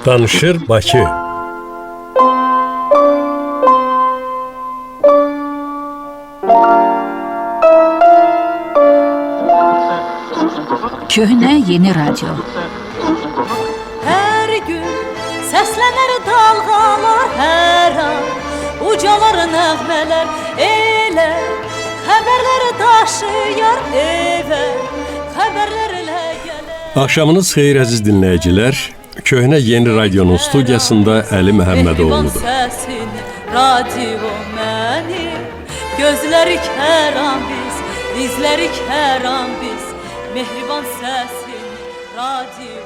Danışır Bakı. Köhnə yeni radyo. Hər gün səslənər dalğalar hər an, ucalar nəğmələr elə, xəbərlər daşıyar evə, xəbərlərlə gələr. Axşamınız xeyir əziz dinləyicilər. Köhnə Yeni Radyonun studiyasında Əli Məhəmmədoğludur. Mehriban səsin, radyo mənim, gözləri kəram biz, dizləri kəram biz, mehriban səsin, radyo.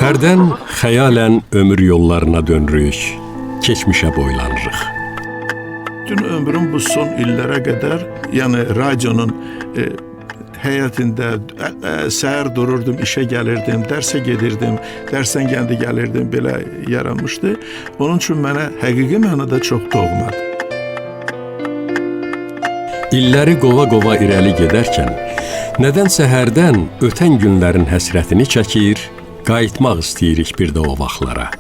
Hərdən xəyalən ömür yollarına dönürük, keçmişə boylanırıq. Bütün ömrüm bu son illərə qədər, yəni radionun həyətində səhər dururdum, işə gəlirdim, dərsə gedirdim, dərsdən gəndi gəlirdim, belə yaranmışdı. Onun üçün mənə həqiqi mənada çox doğmadı. İlləri qova-qova irəli gedərkən, nədənsə hərdən ötən günlərin həsrətini çəkir, qayıtmaq istəyirik bir də o vaxtlara.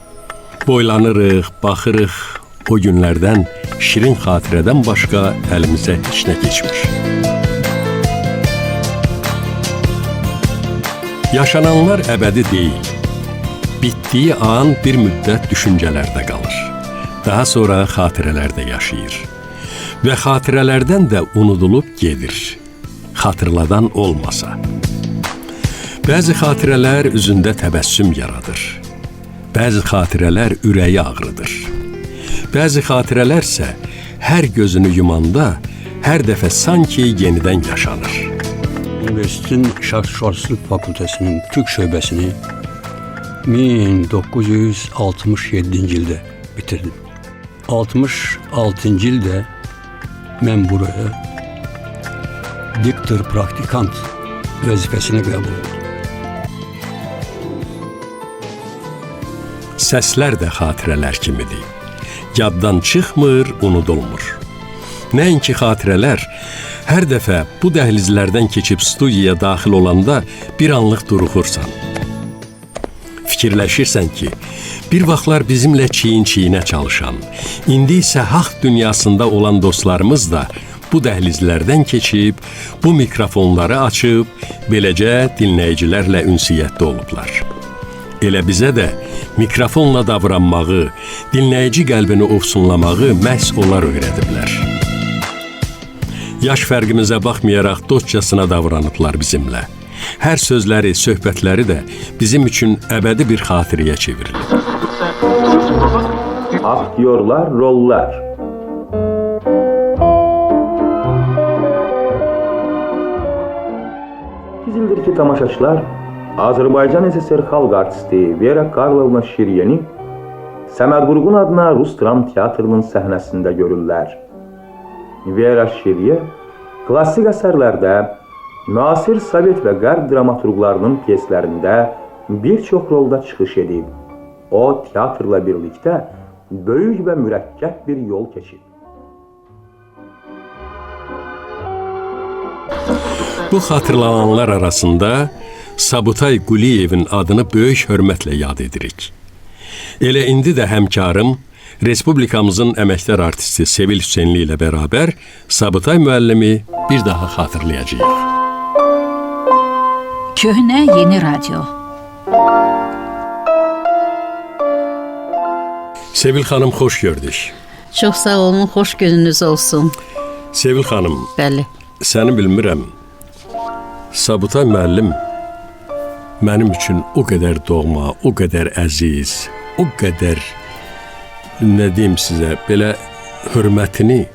Boylanırıq, baxırıq, o günlərdən şirin xatirədən başqa əlimizə heç nə keçmir. Yaşananlar əbədi deyil. Bitdiyi an bir müddət düşüncələrdə qalır. Daha sonra xatirələrdə yaşayır. Və xatirələrdən də unudulub gedir. Xatırladan olmasa. Bəzi xatirələr üzündə təbəssüm yaradır. Bəzi xatirələr ürəyi ağrıdır. Bəzi xatirələr isə hər gözünü yumanda hər dəfə sanki yenidən yaşanır. Üniversitenin Şarkışçılık Fakültesinin Türk şöbesini 1967 yılda bitirdim. 66. yılda ben buraya diktör praktikant vazifesine kabul oldum. Səslər də xatirələr kimidir. Yaddan çıxmır, unudulmur. Nəinki xatirələr, hər dəfə bu dəhlizlərdən keçib studiyaya daxil olanda bir anlıq duruxursan. Fikirləşirsən ki, bir vaxtlar bizimlə çiyin-çiyinə çalışan, indi isə haqq dünyasında olan dostlarımız da bu dəhlizlərdən keçib, bu mikrofonları açıb, beləcə dinləyicilərlə ünsiyyətdə olublar. Elə bizə də mikrofonla davranmağı, dinləyici qəlbini ovsunlamağı məhz onlar öyrədiblər. Yaş fərqimizə baxmayaraq dostcasına davranıblar bizimlə. Hər sözləri, söhbətləri də bizim üçün əbədi bir xatirəyə çevrilib. Aktyorlar, rollar. İldir ki, tamaşaçılar Azərbaycan SSR xalq artisti Vera Karlovna Şiryeni Səməd Vurğun adına Rus dram teatrının səhnəsində görürlər. Vera Şirye klassik əsərlərdə, müasir Sovet və Qərb dramaturqlarının pyeslərində bir çox rolda çıxış edib. O, teatrla birlikdə böyük və mürəkkəb bir yol keçib. Bu xatırlananlar arasında Sabutay Quliyevin adını böyük hörmətlə yad edirik. Elə indi də həmkarım, Respublikamızın əməkdar artisti Sevil Hüseynli ilə bərabər Sabutay müəllimi bir daha xatırlayacağıq. Köhnə yeni radyo. Sevil xanım, xoş gördük. Çox sağ olun, xoş gününüz olsun. Sevil xanım, Bəli. Səni bilmirəm. Sabutay müəllim mənim üçün o qədər doğma, o qədər əziz, o qədər nə deyim sizə, belə hörmətini,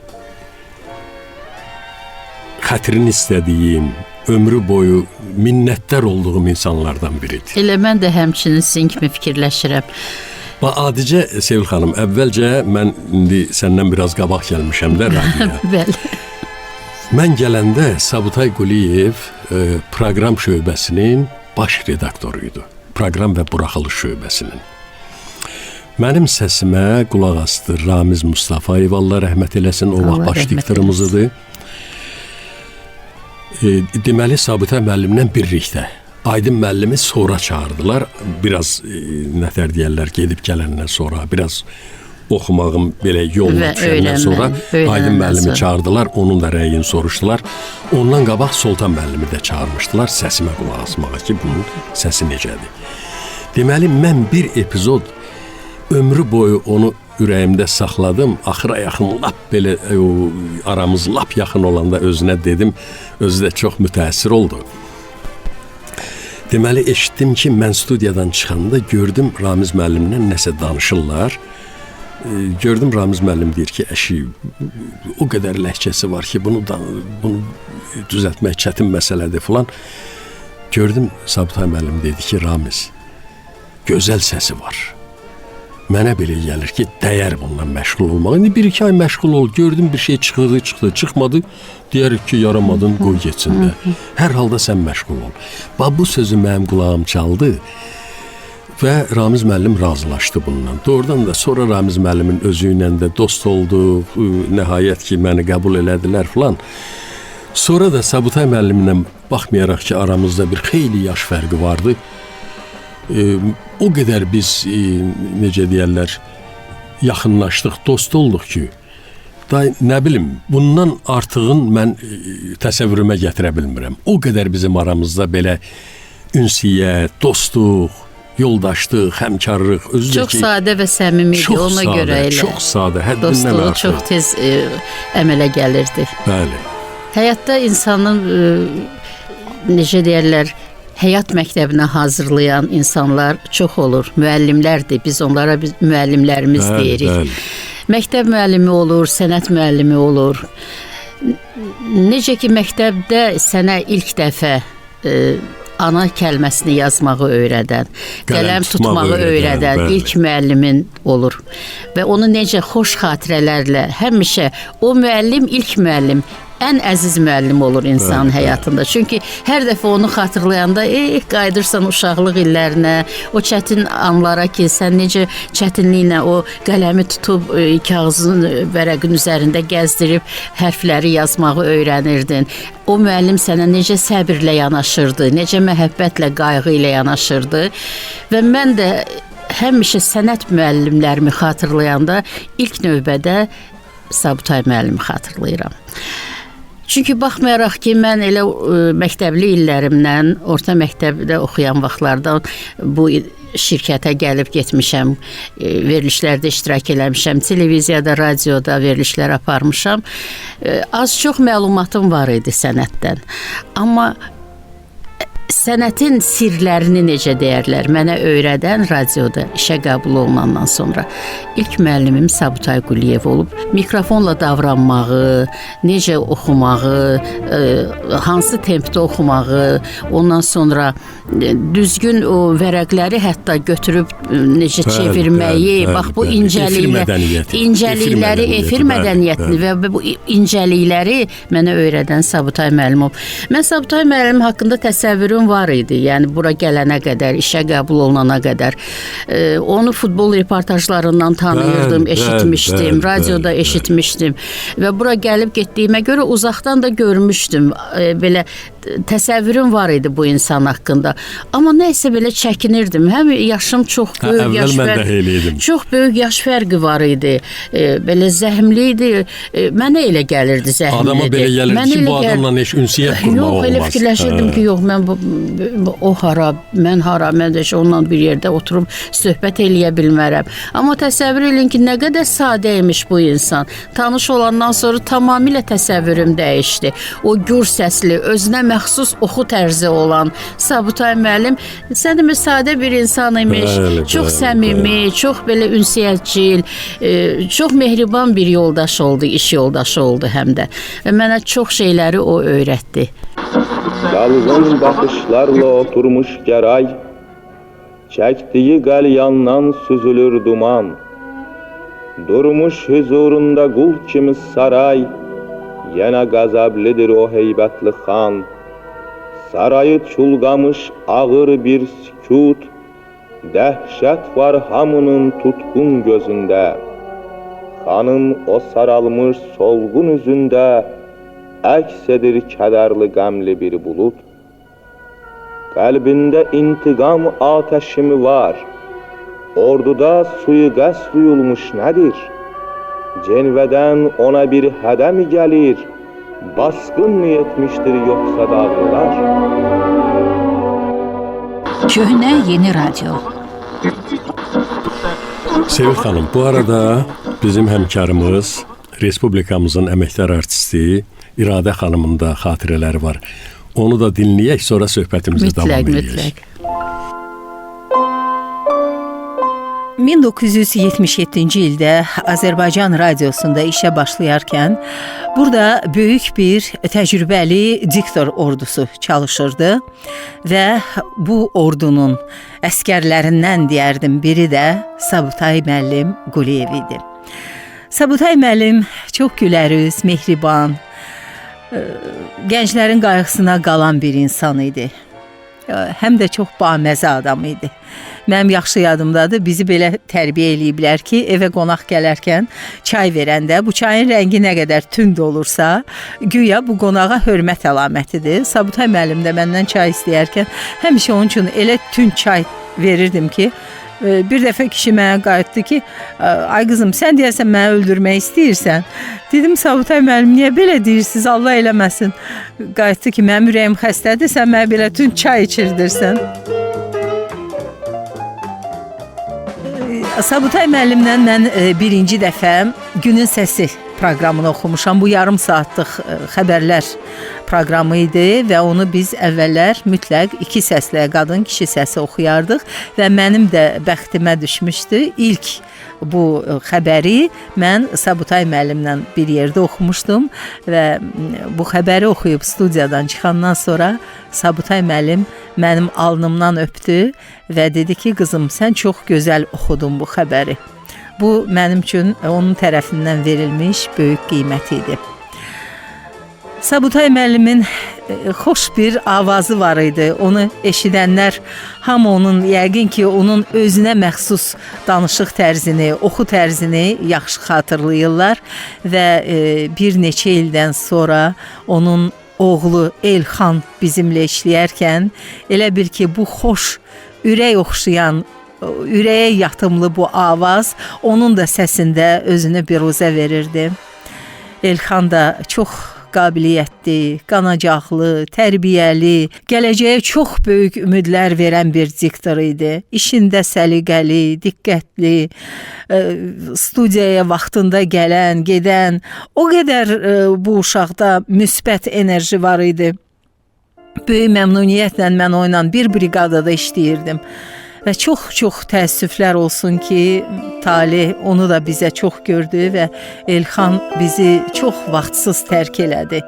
xətrini istədiyim, ömrü boyu minnətdar olduğum insanlardan biridir. Elə mən də həmçinin sizin kimi fikirləşirəm. Bax, adicə Sevil xanım, əvvəlcə mən indi səndən biraz qabaq gəlmişəm də radioya. Bəli. Mən gələndə Sabutay Quliyev proqram şöbəsinin baş redaktoru idi. Proqram və buraxılış şöbəsinin. Mənim səsimə qulaq asdı Ramiz Mustafayev, Allah rəhmət eləsin, o vaxt Allah baş rəhmət diktorumuz idi. Deməli Sabitə müəllimlə birlikdə Aydın müəllimi sonra çağırdılar. Biraz nətər deyərlər, gedib gələndən sonra, biraz oxumağım belə yoluna düşəndən sonra Aydın müəllimi çağırdılar, onun da rəyini soruşdular. Ondan qabaq Soltan müəllimi də çağırmışdılar səsimə qulaq asmağa ki, bunun səsi necədir. Deməli, mən bir epizod ömrü boyu onu ürəyimdə saxladım. Axıra yaxın lap belə aramız lap yaxın olanda özünə dedim, özü də çox mütəəssir oldu. Deməli, eşitdim ki, mən studiyadan çıxanda gördüm Ramiz müəllimlə nəsə danışırlar. Gördüm Ramiz müəllim deyir ki, əşi, o qədər ləhcəsi var ki, bunu düzəltmək çətin məsələdir filan. Gördüm Sabitay müəllim dedi ki, Ramiz, gözəl səsi var. Mənə belə gəlir ki, dəyər bundan məşğul olmaq. İndi 1-2 ay məşğul ol, gördüm bir şey çıxdı, çıxdı, çıxmadı, deyərik ki, yaramadın, qoy getsin də. Hər halda sən məşğul ol. Bax, bu sözü mənim qulağım çaldı və Ramiz müəllim razılaşdı bundan. Doğrudan da sonra Ramiz müəllimin özü ilə də dost olduq, nəhayət ki, məni qəbul elədilər filan. Sonra da Sabitay müəllimlə baxmayaraq ki, aramızda bir xeyli yaş fərqi vardı. O qədər biz, necə deyərlər, yaxınlaşdıq, dost olduq ki, da, nə bilim, bundan artığın mən təsəvvürümə gətirə bilmirəm. O qədər bizim aramızda belə ünsiyyət, dostluq, yoldaşlıq, həmkarlıq. Özü çox ki, sadə və səmimi idi, ona sadə, görə elə. Çox sadə, həddindən dostluğu artıq. Çox tez əmələ gəlirdi. Bəli. Həyatda insanın, necə deyərlər, həyat məktəbinə hazırlayan insanlar çox olur. Müəllimlərdir. Biz onlara biz müəllimlərimiz bəli, deyirik. Bəli. Məktəb müəllimi olur, sənət müəllimi olur. Necə ki, məktəbdə sənə ilk dəfə ana kəlməsini yazmağı öyrədən, qələm tutmağı öyrədən ilk müəllimin olur. Və onu necə xoş xatirələrlə həmişə o müəllim ilk müəllim, ən əziz müəllim olur insanın həyatında. Çünki hər dəfə onu xatırlayanda qayıdırsan uşaqlıq illərinə, o çətin anlara ki, sən necə çətinliklə o qələmi tutub kağızın, vərəqin üzərində gəzdirib hərfləri yazmağı öyrənirdin. O müəllim sənə necə səbirlə yanaşırdı, necə məhəbbətlə, qayğı ilə yanaşırdı. Və mən də həmişə sənət müəllimlərimi xatırlayanda ilk növbədə Sabitay müəllimi xatırlayıram. Çünki baxmayaraq ki, mən elə məktəbli illərimdən, orta məktəbdə oxuyan vaxtlardan bu şirkətə gəlib getmişəm, verilişlərdə iştirak eləmişəm, televiziyada, radioda verilişlər aparmışam. Az-çox məlumatım var idi sənətdən. Amma sənətin sirlərini necə deyərlər, mənə öyrədən radioda işə qəbul olunandan sonra ilk müəllimim Sabitay Quliyev olub. Mikrofonla davranmağı, necə oxumağı, hansı tempdə oxumağı, ondan sonra düzgün o vərəqləri hətta götürüb necə çevirməyi, bax bu incəlikləri, efir mədəniyyətini və bu incəlikləri mənə öyrədən Sabitay müəllim olub. Mən Sabitay müəllim haqqında təsəvvürüm var idi. Yəni bura gələnə qədər, işə qəbul olunana qədər. Onu futbol reportajlarından tanıyırdım, eşitmişdim, radioda eşitmişdim və bura gəlib getdiyimə görə uzaqdan da görmüşdüm. Belə təsəvvürüm var idi bu insan haqqında. Amma nəysə belə çəkinirdim. Həm yaşım çox böyük yaş fərqi, çox böyük yaş fərqi var idi. Belə zəhmli idi. Mənə elə gəlirdi zəhmli. Adama belə gəlirdi ki, bu adamla heç ünsiyyət qurmaq olmaz. Yox, elə fikirləşirdim ki, yox, mən o hara, mən hara, mən də onunla bir yerdə oturub söhbət eləyə bilmərəm. Amma təsəvvür eləyin ki, nə qədər sadə imiş bu insan. Tanış olandan sonra tamamilə təsəvvürüm dəyişdi. O gür səsli, özünə məxsus oxu tərzi olan Sabitay müəllim sən demə sadə bir insan imiş. Bəli, çox bəli, səmimi, bəli. Çox belə ünsiyyətcil, çox mehriban bir yoldaş oldu, iş yoldaşı oldu həm də. Və mənə çox şeyləri o öyrətdi. Dalğın baxışlarla oturmuş gəray, çəkdiyi qəlyandan süzülür duman. Durmuş hüzurunda qul kimi saray, yenə qəzəblidir o heybətli xan. Sarayı çulqamış ağır bir sükut, dəhşət var hamının tutqun gözündə. Xanın o saralmış solğun üzündə, əks edir kədərli qəmli bir bulut. Qəlbində intiqam ateşi mi var? Orduda suiqəsd duyulmuş nədir? Cenvədən ona bir hədə mi gəlir? Baskın mı etmişdir yoxsa dağlılar? Köhnə yeni radyo. Sevil xanım, bu arada bizim həmkarımız, Respublikamızın əməkdar artisti İradə xanımın da xatirələri var. Onu da dinləyək, sonra söhbətimizi davam Mütləq, eləyək. mütləq. 1977-ci ildə Azərbaycan radiosunda işə başlayarkən burada böyük bir təcrübəli diktor ordusu çalışırdı və bu ordunun əskərlərindən deyərdim biri də Sabutay müəllim Quliyev idi. Sabutay müəllim çox gülərüz, mehriban, gənclərin qayğısına qalan bir insan idi. Həm də çox baməzə adam idi. Mənim yaxşı yadımdadır, bizi belə tərbiyə eləyiblər ki, evə qonaq gələrkən çay verəndə bu çayın rəngi nə qədər tünd olursa, güya bu qonağa hörmət əlamətidir. Sabutay müəllim də məndən çay istəyərkən həmişə onun üçün elə tünd çay verirdim ki, bir dəfə kişi mənə qayıtdı ki, ay qızım, sən deyəsən məni öldürmək istəyirsən. Dedim, Sabutay müəllim, niyə belə deyirsiniz, Allah eləməsin. Qayıtdı ki, mənim ürəyim xəstədir, sən mənə belə tünd çay içirdirsən. Sabutay müəllimlə mən birinci dəfə Günün Səsi proqramını oxumuşam. Bu yarım saatlıq xəbərlər proqramı idi və onu biz əvvəllər mütləq iki səslə, qadın kişi səsi oxuyardıq və mənim də bəxtimə düşmüşdü. İlk bu xəbəri mən Sabutay müəllimlə bir yerdə oxumuşdum və bu xəbəri oxuyub studiyadan çıxandan sonra Sabutay müəllim mənim alnımdan öpdü və dedi ki, qızım, sən çox gözəl oxudun bu xəbəri. Bu mənim üçün onun tərəfindən verilmiş böyük qiymət idi. Sabutay müəllimin xoş bir avazı var idi. Onu eşidənlər hamı onun, yəqin ki, onun özünə məxsus danışıq tərzini, oxu tərzini yaxşı xatırlayırlar və bir neçə ildən sonra onun oğlu Elxan bizimlə işləyərkən elə bil ki, bu xoş, ürək oxşayan, ürəyə yatımlı bu avaz onun da səsində özünü biruzə verirdi. Elxan da çox qabiliyyətli, qanacaqlı, tərbiyəli, gələcəyə çox böyük ümidlər verən bir diktor idi. İşində səliqəli, diqqətli, studiyaya vaxtında gələn, gedən, o qədər bu uşaqda müsbət enerji var idi. Böyük məmnuniyyətlə mən onunla bir briqadada işləyirdim. Və çox-çox təəssüflər olsun ki, talih onu da bizə çox gördü və Elxan bizi çox vaxtsız tərk elədi.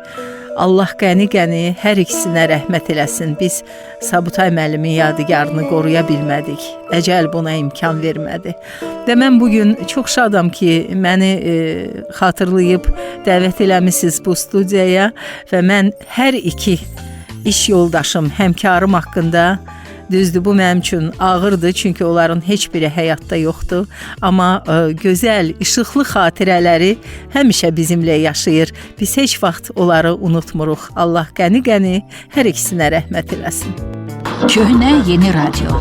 Allah qəni-qəni hər ikisinə rəhmət eləsin. Biz Sabutay müəllimin yadigarını qoruya bilmədik. Əcəl buna imkan vermədi. Və mən bugün çox şadam ki, məni xatırlayıb dəvət eləmisiniz bu studiyaya və mən hər iki iş yoldaşım, həmkarım haqqında düzdür, bu mənim üçün ağırdır, çünki onların heç biri həyatda yoxdur. Amma gözəl, işıqlı xatirələri həmişə bizimlə yaşayır. Biz heç vaxt onları unutmuruq. Allah qəni-qəni hər ikisinə rəhmət eləsin. Köhnə yeni radyo.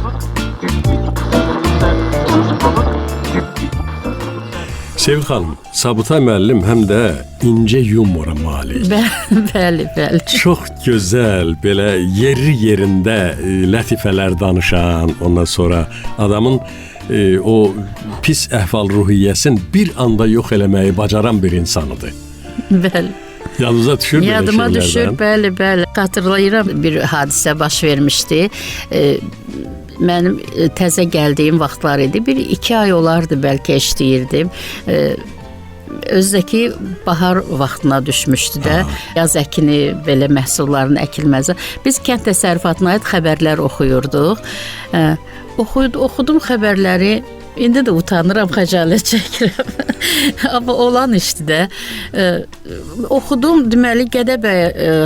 Sevil xanım, Sabutay müəllim həm də incə yumora malik. Bəli, bəli. Çox gözəl, belə yeri yerində lətifələr danışan, ondan sonra adamın o pis əhval-ruhiyyəsini bir anda yox eləməyi bacaran bir insanıdır. Bəli. Yadınıza düşür belə Yadıma şeylərdən? düşür, bəli, bəli. Xatırlayıram, bir hadisə baş vermişdi. Mənim təzə gəldiyim vaxtlar idi. Bir 2 ay olardı bəlkə işləyirdim. Özdəki bahar vaxtına düşmüşdü də. Yaz əkini belə məhsulların əkilməsi. Biz kənd təsərrüfatına aid xəbərlər oxuyurduq. Oxudum xəbərləri. İndi də utanıram, xəcalət çəkirəm. Amma olan işdi də. Oxudum, deməli Gədəbəy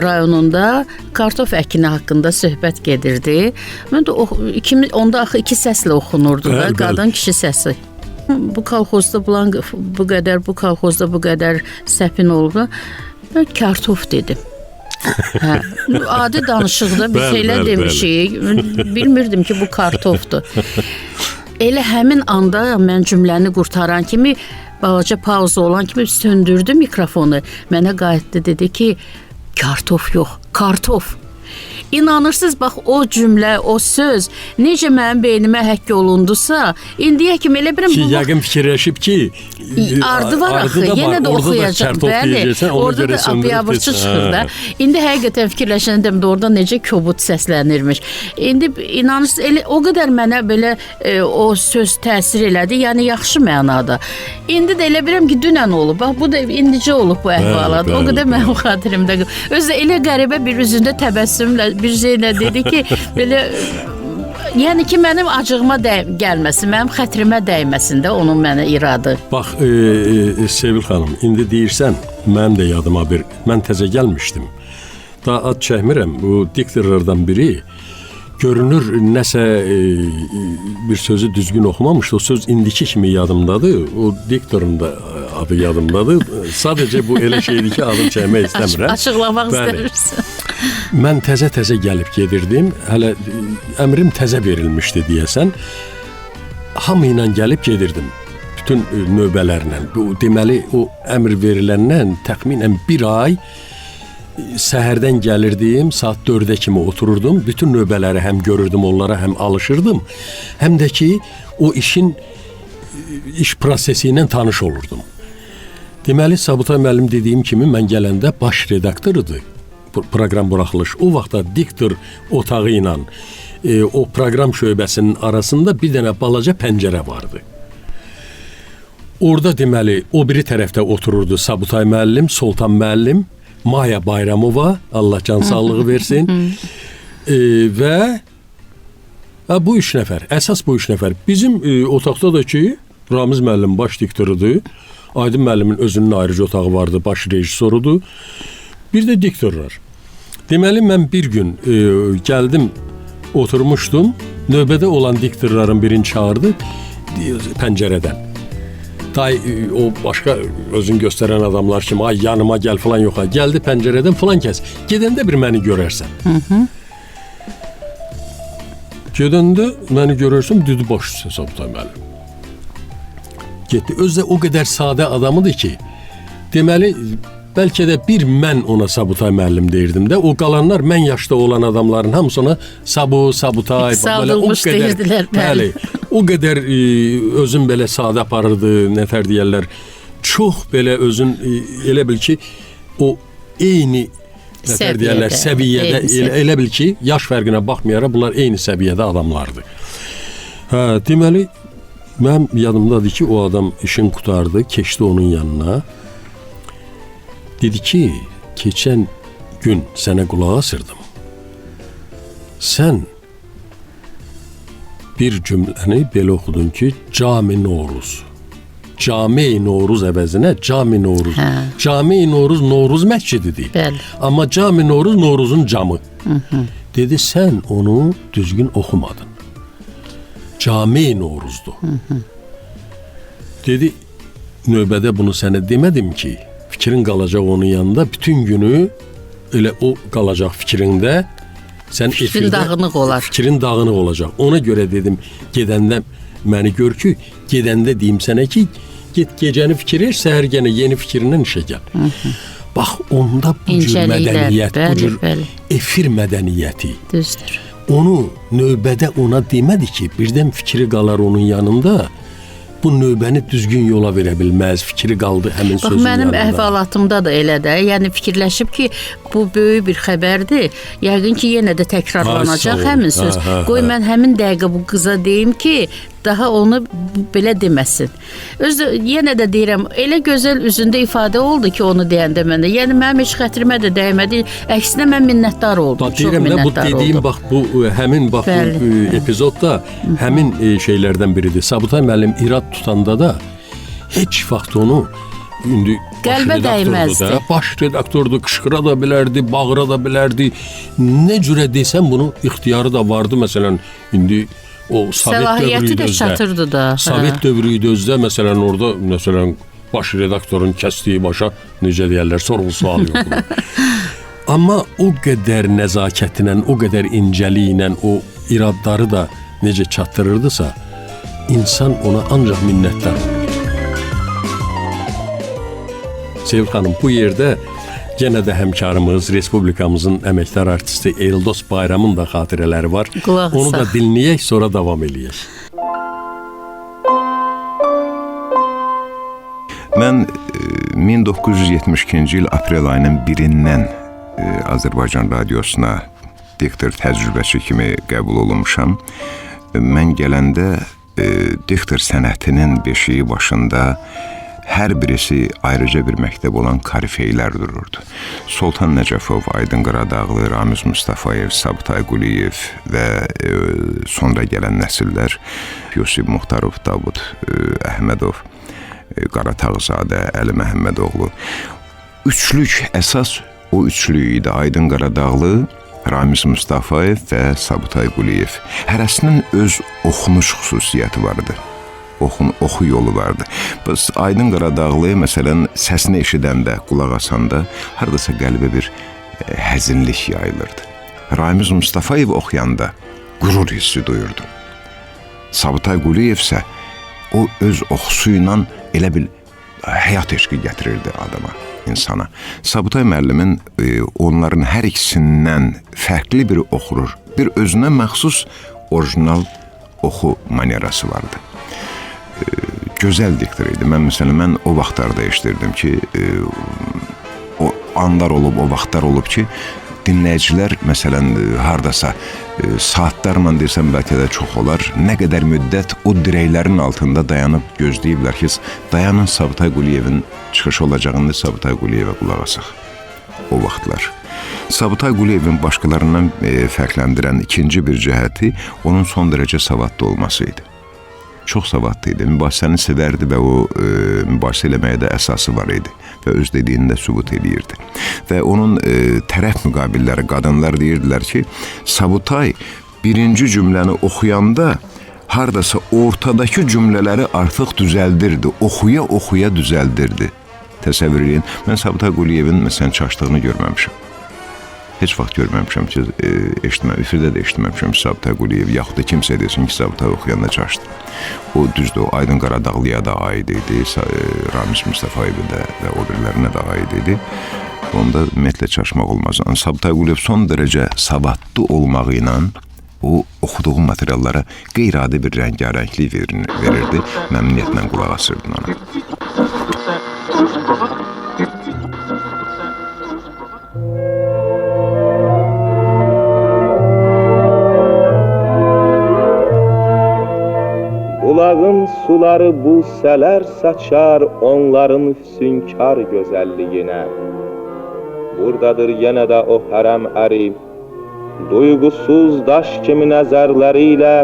rayonunda kartof əkini haqqında söhbət gedirdi. Mən də onda axı iki səslə oxunurdu da, qadın kişi səsi. Bu kolxozda bu qədər, bu kolxozda bu qədər səpin oldu. Mən kartof dedim. Hə, adi danışıqda biz Bəli, elə bəli, demişik. Bilmirdim ki, bu kartofdur. Elə həmin anda mən cümləni qurtaran kimi, balaca pauza olan kimi söndürdü mikrofonu. Mənə qayıtdı, dedi ki, kartof yox, kartof. İnanırsınız, bax o cümlə, o söz necə mənim beynimə həkk olundusa, indiyə kimi elə bilirəm Ki, bu vaxt yəqin fikirləşib ki, ardı var ardı axı, da var, yenə də orada da oxuyacaq. kərtof Bəli, deyəcəksən, ona orada görə da söndürüb biabırçı desən. çıxır da. Hə. İndi həqiqətən fikirləşəndə də orada necə kobud səslənirmiş. İndi inanırsınız, elə o qədər mənə belə o söz təsir elədi, yəni yaxşı mənada. İndi də elə bilirəm ki, dünən olub. Bax bu da indicə olub bu əhvalat. O qədər mənim xatirimdə. Özü də elə qəribə bir üzündə təbəssümlə bir şeylə dedi ki, belə yəni ki, mənim acığıma gəlməsin, mənim xətrimə dəyməsin də onun mənə iradı. Bax, Sevil xanım, indi deyirsən, mənim də yadıma bir, mən təzə gəlmişdim. Daha ad çəkmirəm, bu diktorlardan biri görünür nəsə bir sözü düzgün oxumamışdı. O söz indiki kimi yadımdadır. O diktorun da adı yadımdadır. Sadəcə bu elə şeydir ki, adını çəkmək istəmirəm. Açıqlamaq Bəli. istəmirsən. Mən təzə-təzə gəlib gedirdim. Hələ əmrim təzə verilmişdi deyəsən. Hamı ilə gəlib gedirdim. Bütün növbələrlə. Bu deməli o əmr veriləndən təxminən bir ay səhərdən gəlirdim, saat 4-ə kimi otururdum. Bütün növbələri həm görürdüm onlara, həm alışırdım. Həm də ki o işin iş prosesi ilə tanış olurdum. Deməli Sabutay müəllim dediyim kimi mən gələndə baş redaktorudur. Proqram buraxılış. O vaxtda diktor otağı ilə o proqram şöbəsinin arasında bir dənə balaca pəncərə vardı. Orada deməli o biri tərəfdə otururdu Sabutay müəllim, Soltan müəllim, Maya Bayramova, Allah can sağlığı versin. Və bu üç nəfər, əsas bu üç nəfər. Bizim otaqda da ki Ramiz müəllim baş diktorudur. Aydın müəllimin özünün ayrıca otağı vardı, baş rejissorudur. Bir də diktorlar. Deməli mən bir gün gəldim, oturmuşdum. Növbədə olan diktorların birini çağırdı pəncərədən. Day o başqa özün göstərən adamlar kimi, ay yanıma gəl falan yox ha. Gəldi pəncərədən falan kəs. Gedəndə bir məni görərsən. Gedəndə məni görərsən, dedi baş üstə Sabutay müəllim. Getdi. Özü də o qədər sadə adamıdır ki, deməli bəlkə də bir mən ona Sabutay müəllim deyirdim də. O qalanlar mən yaşda olan adamların hamısı ona Sabu, Sabutay, belə o Saldırmış qədər, deyirdilər, bəli. Bəli, o qədər özün belə sadə aparırdı, nətər deyərlər. Çox belə özün elə bil ki, o eyni nətər deyərlər, səviyyədə, elə bil ki, yaş fərqinə baxmayaraq bunlar eyni səviyyədə adamlardı. Hə, deməli mənim yadımdadır ki, o adam işin qurtardı, keçdi onun yanına. Dedi ki, keçən gün sənə qulaq asırdım. Sən bir cümləni belə oxudun ki, Cami Novruz. Cami Novruz əvəzinə Cami Novruz. Hə. Cami Novruz Novruz məscididir. Bəli. Amma Cami Novruz Novruzun camı. Dedi, sən onu düzgün oxumadın. Cami Novruzdur. Dedi, növbədə bunu sənə demədim ki, fikrin qalacaq onun yanında, bütün günü elə o qalacaq fikrində, sən Fikrin efirdə dağınıq olar. Fikrin dağınıq olacaq. Ona görə dedim, gedəndə məni gör ki, gedəndə deyim sənə ki, get gecəni fikir, səhər gənə yeni fikrindən işə gəl. Bax, onda bu cür mədəniyyət, bu cür efir mədəniyyəti. Düzdür. Onu növbədə ona demədi ki, birdən fikri qalar onun yanında, bu növbəni düzgün yola verə bilməz, fikri qaldı həmin Bax, sözün mənim yanında. əhvalatımda da elə də, yəni fikirləşib ki, bu böyük bir xəbərdir. Yəqin ki, yenə də təkrarlanacaq həmin söz. Qoy mən həmin dəqiqə bu qıza deyim ki, daha onu belə deməsin. Özü yenə də deyirəm, elə gözəl üzündə ifadə oldu ki, onu deyəndə mənə. Yəni mənim heç xətrimə də dəymədi. Əksinə mən minnətdar oldum. Bax, Çox deyirəm də, bu minnətdar dediyim oldum. bax bu həmin bax Bəli. bu epizodda həmin şeylərdən biridir. Sabutay müəllim irad tutanda da heç vaxt onu indi qəlbə dəyməzdi. Da, baş redaktordur, qışqıra da bilərdi, bağıra da bilərdi. Nə cürə desən bunu ixtiyarı da vardı. Məsələn, indi o Sovet səlahiyyəti dövrü də idi özdə. çatırdı da. Sovet dövrü idi özdə. Məsələn, orada məsələn baş redaktorun kəsdiyi başa necə deyərlər, sorğu sual yoxdur. Amma o qədər nəzakətlə, o qədər incəliklə o iradları da necə çatdırırdısa, insan ona ancaq minnətdar olur. Sevil xanım, bu yerdə yenə də həmkarımız, Respublikamızın əməkdar artisti Eldos Bayramın da xatirələri var. Qulaq Onu da asaq. dinləyək, sonra davam eləyək. Mən 1972-ci il aprel ayının 1-dən Azərbaycan radiosuna diktor təcrübəçi kimi qəbul olunmuşam. Mən gələndə diktor sənətinin beşiyi başında hər birisi ayrıca bir məktəb olan korifeylər dururdu. Soltan Nəcəfov, Aydın Qaradağlı, Ramiz Mustafayev, Sabitay Quliyev və sonra gələn nəsillər Yusif Muxtarov, Davud Əhmədov, Qaratağzadə, Əli Məhəmmədoğlu. Üçlük əsas o üçlük idi. Aydın Qaradağlı, Ramiz Mustafayev və Sabitay Quliyev. Hərəsinin öz oxunuş xüsusiyyəti vardı. Oxu yolu vardı. Bəs Aydın Qaradağlı məsələn səsini eşidəndə, qulaq asanda hardasa qəlbə bir həzinlik yayılırdı. Ramiz Mustafayev oxuyanda qürur hissi duyurdum. Sabitay Quliyev isə o öz oxusu ilə elə bil həyat eşqi gətirirdi adama, insana. Sabitay müəllimin onların hər ikisindən fərqli bir oxurur, bir özünə məxsus orijinal oxu manerası vardı. Gözəl diktor idi. Mən məsələn mən o vaxtlarda eşidirdim ki, o anlar olub, o vaxtlar olub ki, dinləyicilər məsələn hardasa saatlarla desəm bəlkə də çox olar, nə qədər müddət o dirəklərin altında dayanıb gözləyiblər ki, dayanın Sabitay Quliyevin çıxışı olacağını Sabitay Quliyevə qulaq asaq. O vaxtlar. Sabitay Quliyevin başqalarından fərqləndirən ikinci bir cəhəti onun son dərəcə savadlı olması idi. Çox savadlı idi, mübahisəni sevərdi və o mübahisə eləməyə də əsası var idi və öz dediyini də sübut eləyirdi. Və onun tərəf müqabilləri, qadınlar deyirdilər ki, Sabitay birinci cümləni oxuyanda hardasa ortadakı cümlələri artıq düzəldirdi, oxuya-oxuya düzəldirdi. Təsəvvür eləyin, mən Sabitay Quliyevin məsələn çaşdığını görməmişəm. Heç vaxt görməmişəm ki, efirdə də eşitməmişəm ki, Sabitay Quliyev, yaxud da kimsə desin ki, Sabitay oxuyanda çaşdı. O düzdür, o Aydın Qaradağlıya da aid idi, Ramiz Mustafayevə də və o birilərinə də aid idi. Onda ümumiyyətlə çaşmaq olmaz. Sabitay Quliyev son dərəcə savadlı olmağı ilə o oxuduğu materiallara qeyri-adi bir rəngarənglik verirdi. Məmnuniyyətlə qulaq asırdın ona. Bulağın suları busələr saçar onların füsunkar gözəlliyinə. Buradadır yenə də o hərəm əri, duyğusuz daş kimi nəzərləri ilə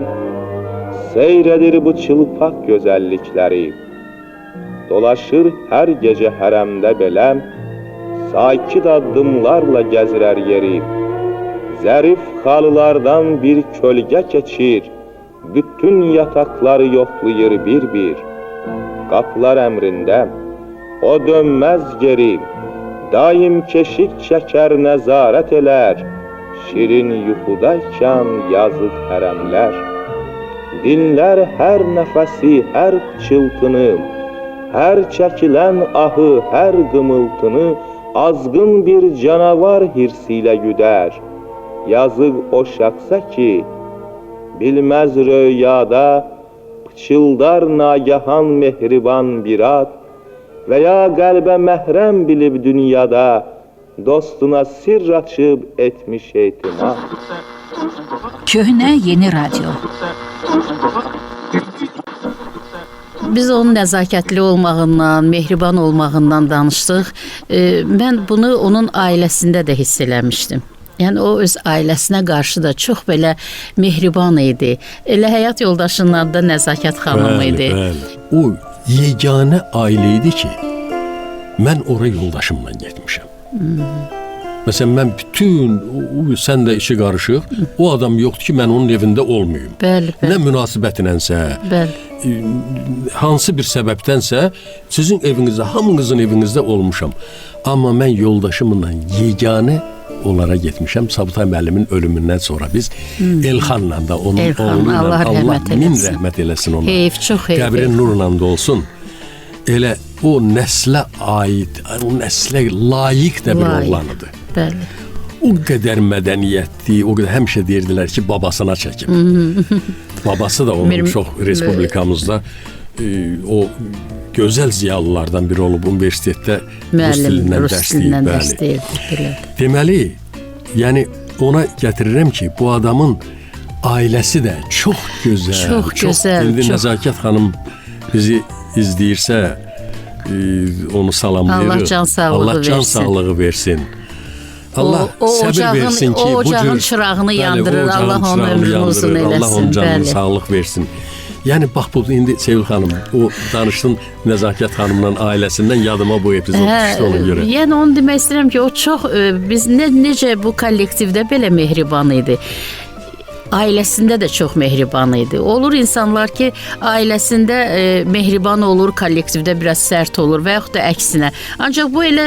seyr edir bu çılpaq gözəllikləri. Dolaşır hər gecə hərəmdə belə, sakit addımlarla gəzirər yeri. Zərif xalılardan bir kölgə keçir, bütün yatakları yoxlayır bir-bir. Qapılar əmrində, o dönməz geri, daim keşik çəkər, nəzarət elər, şirin yuxudaykən yazıq hərəmlər. Dinlər hər nəfəsi, hər pıçıltını, hər çəkilən ahı, hər qımıltını azğın bir canavar hirsi ilə güdər. Yazıq o şəxsə ki, bilməz röyada, pıçıldar nagahan mehriban bir ad və ya qəlbə məhrəm bilib dünyada, dostuna sirr açıb etmiş etimad. Köhnə yeni radyo. Biz onun nəzakətli olmağından, mehriban olmağından danışdıq. Mən bunu onun ailəsində də hiss eləmişdim. Yəni o öz ailəsinə qarşı da çox belə mehriban idi. Elə həyat yoldaşının adı da Nəzakət xanım idi. Bəli. O yeganə ailə idi ki, mən ora yoldaşımla getmişəm. Məsələn, mən bütün, sən də işi qarışıq, o adam yoxdur ki, mən onun evində olmayım. Bəli, bəli. Nə münasibətləsə, Bəli. Hansı bir səbəbdənsə sizin evinizdə, hamınızın evinizdə olmuşam. Amma mən yoldaşımla yeganə onlara getmişəm. Sabutay müəllimin ölümündən sonra biz Elxanla da onun Elxan, oğlu ilə Allah rəhmət min eləsin. rəhmət eləsin ona. Heyf, çox heyf. Qəbrin nurla dolsun. Elə o nəslə aid, o nəslə layiq də bir Layiq. oğlan idi. Bəli. O qədər mədəniyyətli, o qədər həmişə deyirdilər ki, babasına çəkib. Babası da onun çox respublikamızda o gözəl ziyalılardan biri olub, universitetdə rus Müəllim dilindən rus dərs deyib. dilindən dərs Bəli. deyirdi, belədir. Deməli, yəni ona gətirirəm ki, bu adamın ailəsi də çox gözəl, Çox gözəl, İndi çox. Nəzakət xanım bizi izləyirsə, onu salamlayırıq. Allah can sağlığı Allah can versin. sağlığı versin. Allah O səbir ocağın- versin ki, o bu ocağın cür çırağını Bəli, o yandırır. ocağın Allah onun çırağını ömrünü uzun yandırır. Allah onun eləsin. canını Bəli. sağlıq versin. Yəni bax bu indi Sevil xanım, o danışdın Nəzakət xanımla ailəsindən yadıma bu epizod düşdü ona görə. Yəni onu demək istəyirəm ki, o çox biz necə bu kollektivdə belə mehriban idi. Ailəsində də çox mehriban idi. Olur insanlar ki, ailəsində mehriban olur, kollektivdə biraz sərt olur və yaxud da əksinə. Ancaq bu elə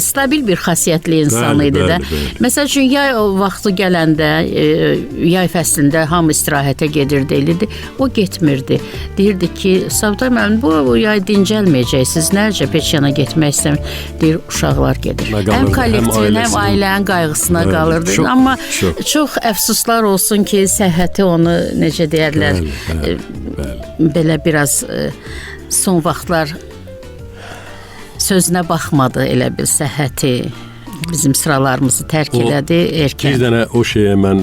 stabil bir xasiyyətli insan Bəli, idi də. bəli, bəli. Məsəl üçün yay o vaxtı gələndə, yay fəslində hamı istirahətə gedirdi, elirdi. O getmirdi. Deyirdi ki, Sabitay müəllim, bu yay dincəlməyəcəksiniz. Nəcə heç yana getmək istəmir. Deyir, uşaqlar gedir. Nə qalırdı, Həm həm kollektivin, həm ailəsinin. ailənin qayğısına Bəli, qalırdı. çox, Amma çox. çox əfsuslar olsun ki, səhhəti onu necə deyərlər, Bəli, bəli, bəli. belə biraz son vaxtlar sözünə baxmadı elə bil səhhəti bizim sıralarımızı tərk O elədi erkən. Bir dənə o şeyə mən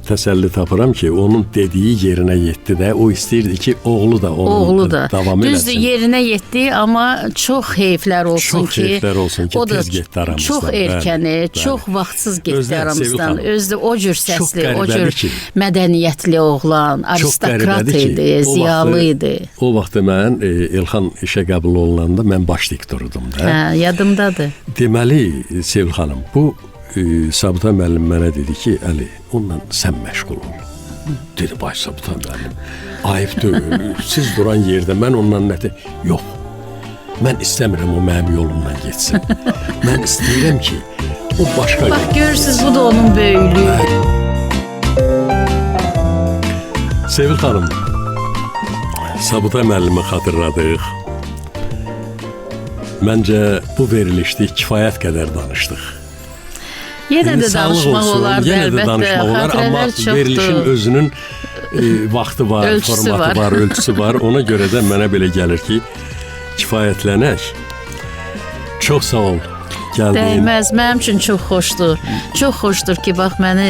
təsəlli tapıram ki, onun dediyi yerinə yetdi də. O istəyirdi ki, oğlu da onun Oğlu da. davam Düzdür, eləsin. yerinə yetdi, amma çox heyflər olsun Çox ki, heyflər olsun ki, o da tez getdi aramızdan. Çox Bəli, erkəni, bəli. çox vaxtsız getdi Özdə, Sevil aramızdan. xanım, Özdə o cür çox səsli, o qəribədir cür ki, mədəniyyətli oğlan, Çox aristokrat qəribədir ki, idi, ziyalı idi. O vaxtı mən Elxan işə qəbul olunanda mən baş diktorudum da. Hə, yadımdadır. Deməli, Sevil xanım, bu Sabitay müəllim mənə dedi ki, Əli, onunla sən məşğul ol. Dedi, bay Sabitay müəllim, ayıb deyil, siz duran yerdə mən onunla nə Yox, mən istəmirəm o mənim yolumdan getsin. Mən istəyirəm ki, o başqa Bax, yol. görürsüz, bu da onun böyüklüyü. Sevil xanım, Sabitay müəllimi xatırladıq. Məncə bu verilişdə kifayət qədər danışdıq. Yenə İndi də sağlıq danışmaq olsun, olardı yenə də əlbəttə. danışmaq olar, amma Xatirələr çoxdur. verilişin özünün vaxtı var, Ölçüsü formatı var. var, ölçüsü var. Ona görə də mənə belə gəlir ki, kifayətlənək. Çox sağ ol gəldin. Dəyməz, mənim üçün çox xoşdur. Çox xoşdur ki, bax məni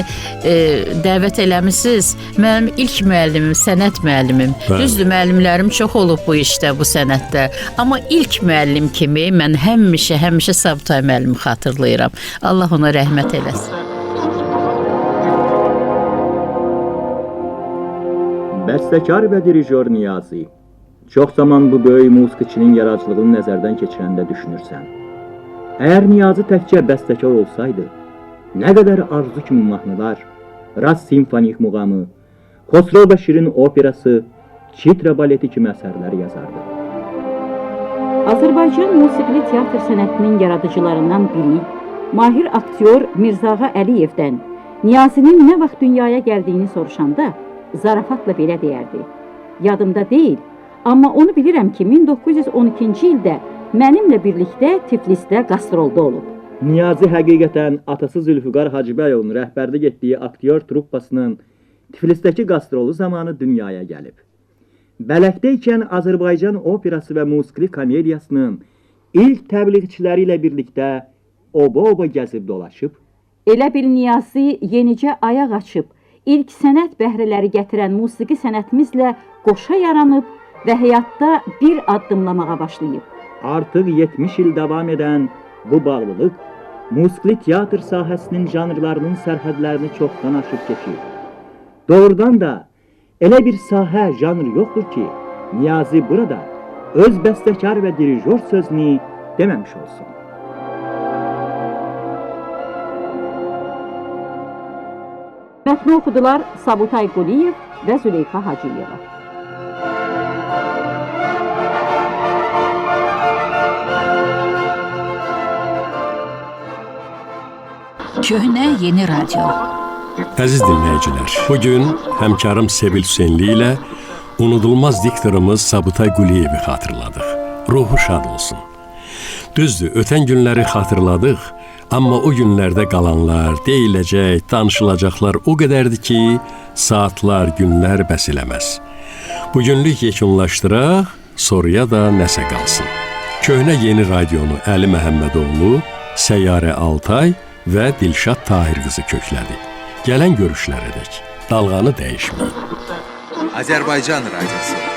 dəvət eləmisiniz. Mənim ilk müəllimim, sənət müəllimim. Bəli. Düzdür, müəllimlərim çox olub bu işdə, bu sənətdə. Amma ilk müəllim kimi mən həmişə, həmişə Sabitay müəllimi xatırlayıram. Allah ona rəhmət eləsin. Bəstəkar və dirijor Niyazi. Çox zaman bu böyük musiqiçinin yaradıcılığını nəzərdən keçirəndə düşünürsən. Əgər Niyazi təkcə bəstəkar olsaydı, nə qədər arzu kimi mahnılar, Rast simfonik muğamı, Xosrov və Şirin operası, Çitra baleti kimi əsərlər yazardı. Azərbaycan musiqili teatr sənətinin yaradıcılarından biri, mahir aktyor Mirzağa Əliyevdən Niyazinin nə vaxt dünyaya gəldiyini soruşanda zarafatla belə deyərdi: "Yadımda deyil, amma onu bilirəm ki, 1912-ci ildə mənimlə birlikdə Tiflisdə qastrolda olub." Niyazi həqiqətən atası Zülfüqar Hacıbəyovun rəhbərlik etdiyi aktyor truppasının Tiflisdəki qastrolu zamanı dünyaya gəlib. Bələkdə ikən Azərbaycan operası və musiqili komediyasının ilk təbliğçiləri ilə birlikdə oba-oba gəzib dolaşıb. Elə bil Niyazi yenicə ayaq açıb, ilk sənət bəhrələri gətirən musiqi sənətimizlə qoşa yaranıb və həyatda bir addımlamağa başlayıb. Artıq 70 il davam edən bu bağlılıq musiqili teatr sahəsinin janrlarının sərhədlərini çoxdan aşıb keçir. Doğrudan da elə bir sahə, janr yoxdur ki, Niyazi burada öz bəstəkar və dirijor sözünü deməmiş olsun. Mətni oxudular Sabutay Quliyev və Züleyxa Hacıyeva. Köhnə yeni radio. Əziz dinləyicilər, bu gün həmkarım Sevil Hüseynli ilə unudulmaz diktorumuz Sabitay Quliyevi xatırladıq. Ruhu şad olsun. Düzdür, ötən günləri xatırladıq, amma o günlərdə qalanlar, deyiləcək, danışılacaqlar o qədərdir ki, saatlar, günlər bəs eləməz. Bugünlük yekunlaşdıraq, sonraya da nəsə qalsın. Köhnə yeni radionu Əli Məhəmmədoğlu, Səyyarə Altay və Dilşad Tahirqızı köklədi. Gələn görüşlərədək dalğanı dəyişməyin. Azərbaycan Radiosu.